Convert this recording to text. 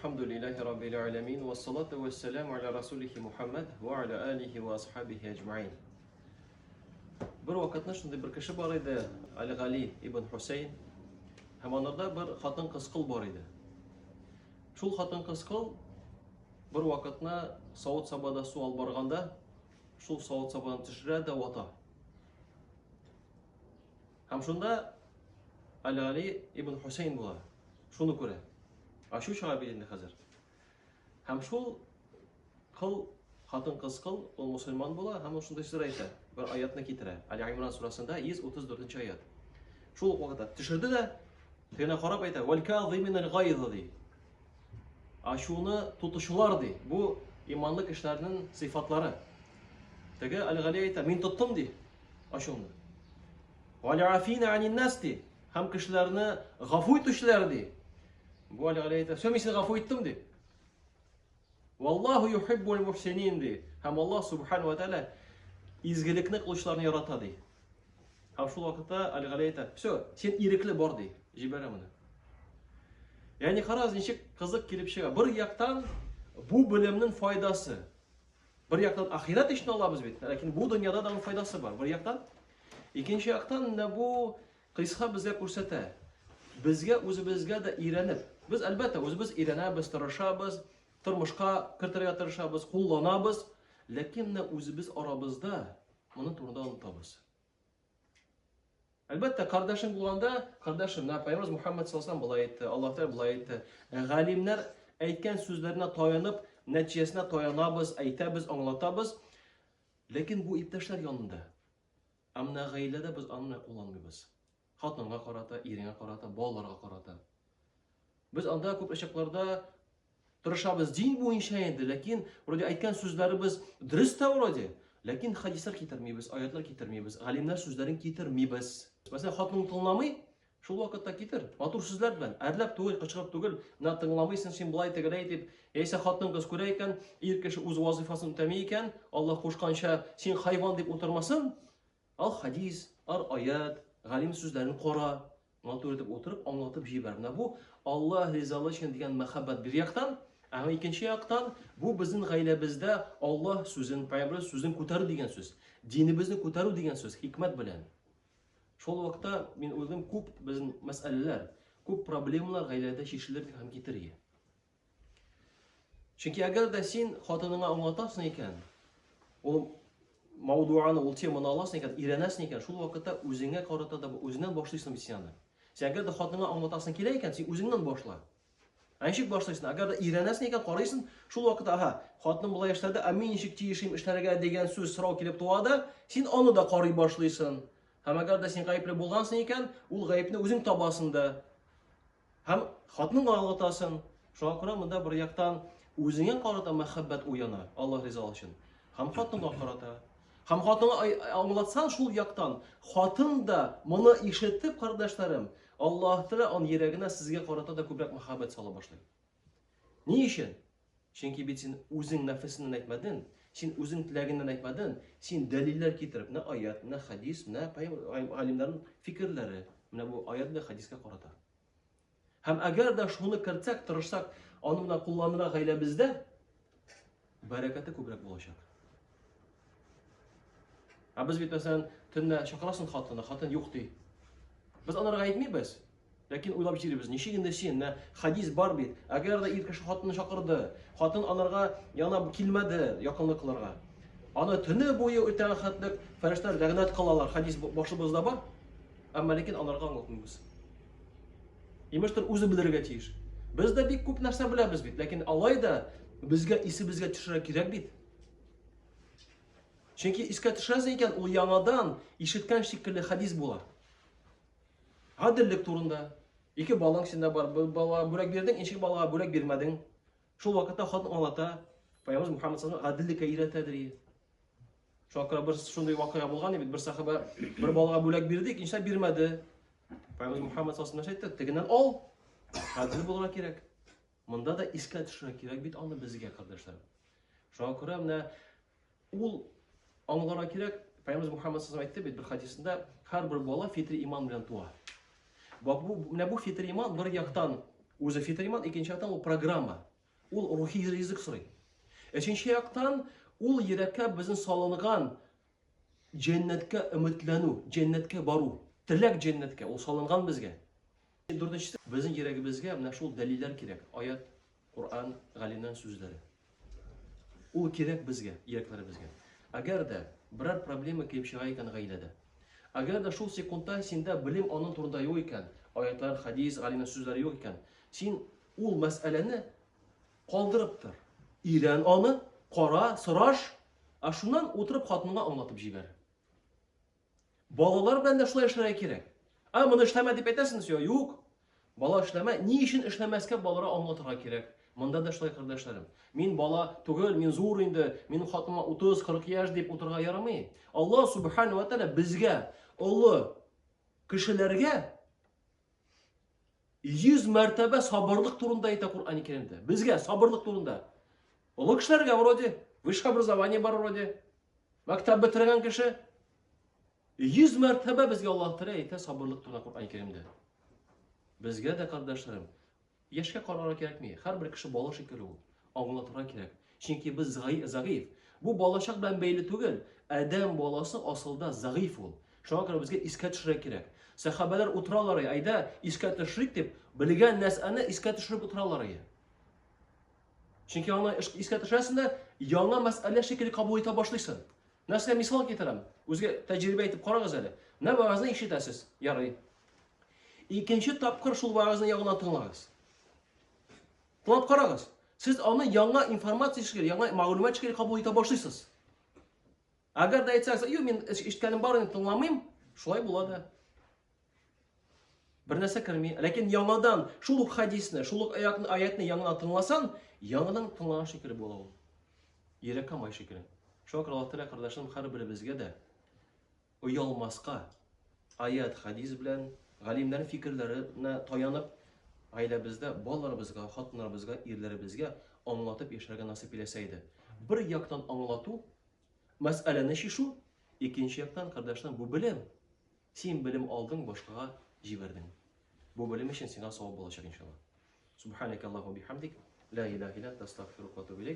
Әлхәмдүлилләһи раббил аләмин, вассалату вассаламу аля расулихи Мухаммад ва аля алихи ва асхабихи әҗмәин. Бер вакытны шундый бер кеше бар иде, Аль-Гали ибн Хусейн. Һәм анарда бер хатын-кыз кол бар иде. Шул хатын-кыз кол бер вакытны савыт-сабада су алып барганда, шул савыт-сабаны төшерә дә вата. Һәм шунда Аль-Гали ибн Хусейн була. Шуны күрә. Ачу чыга бит инде хәзер. Һәм шул кыл, хатын-кыз кыл, ул мусульман була һәм ул шундый сүзләр әйтә. Бер аятны китерә. Аль-Имран сурасында 134 аят. Шул ук вакытта төшерде дә, тегенә карап әйтә, "Вәл казиминал гайз" ди. Ачуны тотучылар ди. Бу иманлы кешеләрнең сыйфатлары. Теге Аль-Гали әйтә, "Мин тоттым" ди ачуны. Вәл-афина анин нас ди. Һәм кешеләрне гафу итүчеләр ди. Бу Аль-Гали әйтә, "Все, мин сине гафу иттем" ди. Валлаху юхиббул мухсинин ди. Һәм Аллаһ субхану ва тааля изгелекне кылучыларны ярата ди. Һәм шул вакытта Аль-Гали әйтә, "Все, син ирекле бар" ди. Җибәрә моны. Ягъни карагыз, ничек кызык килеп чыга. Бер яктан бу белемнең файдасы. Бер яктан ахирәт өчен алабыз бит, ләкин бу дөньяда да аның файдасы бар. Бер яктан. Икенче яктан менә бу кыйсса безгә күрсәтә. Безгә үзебезгә дә өйрәнеп. Без әлбәттә үзебез өйрәнәбез, тырышабыз, тормышка кертергә тырышабыз, кулланабыз, ләкин менә үзебез арабызда моның турында онытабыз. Әлбәттә, кардәшең булганда, кардәшем, менә Пәйгамбәребез Мухаммад саллаллаху болай әйтте, Аллаһ Тәгалә болай әйтте. Галимнәр әйткән сүзләренә таянып, нәтиҗәсенә таянабыз, әйтәбез, аңлатабыз. Ләкин бу иптәшләр янында. Ә менә гаиләдә без аны менә кулланмыйбыз. Хатынга карата, иреңә карата, балаларга карата. Без анда күп очракларда тырышабыз дин буенча инде, ләкин вроде әйткән сүзләребез дөрес тә вроде, ләкин хадислар китермибез, аятлар китермибез, галимнәр сүзләрен китермибез. Мәсәлән, хатының тыңламый, шул вакытта китер, матур сүзләр белән, әрләп түгел, кычкырып түгел, менә тыңламыйсың син болай тегеләй дип, яисә хатын кыз күрә икән, ир кеше үз вазифасын үтәми икән, Аллаһ кушканча, син хайван дип утырмасын, ал хадис, ал аят, галим сүзләрен кара, матур итеп утырып аңлатып җибәр. Менә бу Аллаһ ризалыгы өчен дигән мәхәббәт бер яктан, ә икенче яктан бу безнең гаиләбездә Аллаһ сүзен, пәйгамбәр сүзен күтәрү дигән сүз, динебезне күтәрү дигән сүз, хикмәт белән. Шул вакытта мин уйлыйм, күп безнең мәсьәләләр, күп проблемалар гаиләдә чишелер һәм китер. Чөнки әгәр дә син хатыныңа аңлатасың икән, ул маудуаны, ул теманы аласың икән, өйрәнәсең икән, шул вакытта үзеңә карата да үзеңнән башлыйсың бит син аны. Син әгәр дә хатыныңа аңлатасың килә икән, син үзеңнән башла. Ә ничек башлыйсың? Әгәр дә өйрәнәсең икән, карыйсың, шул вакытта, ага, хатыным болай эшләде, ә мин ничек тиешим эшләргә дигән сүз сорау килеп туа да, син аны да карый башлыйсың. Һәм әгәр дә син гаепле булгансың икән, ул гаепне үзең табасың да. Һәм хатыныңа аңлатасың. Шуңа күрә монда бер яктан үзеңә карата мәхәббәт уяна, Аллаһ ризалыгы өчен. Һәм хатынга карата. Һәм хатынга аңлатсаң шул яктан, хатын да моны ишетеп, кардәшләрем, Аллаһ Тәгалә аның йөрәгенә сезгә карата да күбрәк мәхәббәт сала башлый. Ни өчен? Чөнки бит син үзең нәфесеннән әйтмәдең, син үзең теләгеннән әйтмәдең, син дәлилләр китереп, менә аят, менә хәдис, менә галимнәрнең фикерләре, менә бу аят белән хәдискә карата. Һәм әгәр дә шуны кертсәк, тырышсак, аны менә кулланырга гаиләбездә, бәрәкәте күбрәк булачак. Ә без бит, мәсәлән, төнлә чакырасың хатынны, хатын юк ди. Без анарга әйтмибез. Ләкин уйлап җирибез, ничек инде син, менә хадис бар бит. Әгәр дә ир кеше хатынны чакырды, хатын анарга яна килмәде якынлык кылырга. Аны төне буе үтәгән хәтлек фәрештәләр ләгънәт кылалар. Хадис башыбызда бар. Әмма ләкин анарга аңлатмыйбыз. Имештер, үзе белергә тиеш. Без дә бик күп нәрсә беләбез бит, ләкин алай да безгә исебезгә төшерә кирәк бит. Чөнки искә төшерәсең икән, ул яңадан ишеткән шикелле хадис була. Гаделлек турында. Ике балаң синдә бар. Бер балага бүләк бирдең, икенче балага бүләк бирмәдең. Шул вакытта хатын аңлата. Пәйгамбер Мухаммад саллаллаху гаделлеккә өйрәтәдер. Шуңа күрә бер шундый вакыйга булган бит, бер сахаба бер балага бүләк бирде, икенчесенә бирмәде. Пәйгамбер Мухаммад саллаллаху алейһи әйтте, тегеннән ал. Гадел булырга кирәк. Монда да искә төшерергә кирәк бит аны безгә, кардәшләр. Шуңа күрә менә ул аңларга кирәк. Пәйгамбер Мухаммад саллаллаху әйтте бит бер хадисендә, һәрбер бала фитри иман белән туа. Бу, менә бу фитри иман бер яктан үзе фитри иман, икенче яктан ул программа. Ул рухи ризык сорый. Өченче яктан, ул йөрәккә безнең салынган җәннәткә өметләнү, җәннәткә бару, теләк җәннәткә, ул салынган безгә. Дүртенчесе, безнең йөрәгебезгә менә шул дәлилләр кирәк. Аят, Коръән, галимнән сүзләре. Ул кирәк безгә, йөрәкләребезгә. Әгәр дә берәр проблема килеп чыга икән гаиләдә, әгәр дә шул секундта синдә белем аның турында юк икән, аятлар, хадис, галимнән сүзләре юк икән, син ул мәсьәләне калдырып тор. Өйрән аны, кара, сораш, ә шуннан утырып хатыныңа аңлатып җибәр. Балалар белән дә шулай эшләргә кирәк. Ә моны эшләмә дип әйтәсең, все, юк. Бала эшләмә, ни өчен эшләмәскә балаларга аңлатырга кирәк. Монда да шулай, кардәшләрем. Мин бала түгел, мин зур инде, минем хатыныма 30-40 яшь дип утырырга ярамый. Аллаһ субхану ва тааля безгә, олы кешеләргә 100 мәртәбә сабырлык турында әйтә Коръән Кәримдә. Безгә сабырлык турында. Олы кешеләргә вроде высшее образование бар вроде. Мәктәп бетергән кеше 100 мәртәбә безгә Аллаһ Тәгалә әйтә сабырлык турында Коръән Кәримдә. Безгә дә, кардәшләрем, яшькә карарга кирәкми. Һәрбер кеше бала шикелле ул. Аңлатырга кирәк. Чөнки без зәгыйф. Бу балачак белән бәйле түгел. Адәм баласы асылда зәгыйф ул. Шуңа күрә безгә искә төшерергә кирәк. Сәхабәләр утыралар, әйдә, искә төшерик дип, белгән нәрсәне искә төшереп утыралар. Чөнки аны искә төшерәсең дә, яңа мәсьәлә шикелле кабул итә башлыйсың. Нәрсә мисал китерәм? Үзгә тәҗрибә итеп карагыз әле. Менә вәгазьне ишетәсез, ярый. Икенче тапкыр шул вәгазьне яңадан тыңлагыз. Тыңлап карагыз. Сез аны яңа информация шикелле, яңа мәгълүмат шикелле кабул итә башлыйсыз. Әгәр дә әйтсәгез, юк, мин ишеткәнем бар инде, тыңламыйм, шулай була да. Бер нәрсә керми. Ләкин яңадан шул ук хадисне, шул ук аятны, аятны яңадан тыңласан, яңадан тыңлаган шикелле була ул. Йөрәккә май шикелле. Шуңа күрә Аллаһ Тәгалә кардәшләрем һәрберебезгә дә оялмаска, аят, хадис белән галимнәрнең фикерләренә таянып, гаиләбездә балаларыбызга, хатыннарыбызга, ирләребезгә аңлатып яшәргә насыйп иләсә иде. Бер яктан аңлату, мәсьәләне чишү, икенче яктан, кардәшләрем, бу белем. Син белем алдың, башкага җибәрдең. Бу белем өчен сиңа савап булачак, иншалла. Субханакаллаху бихамдик, ла илаһа илля анта, астагфирука ва атубу илейк.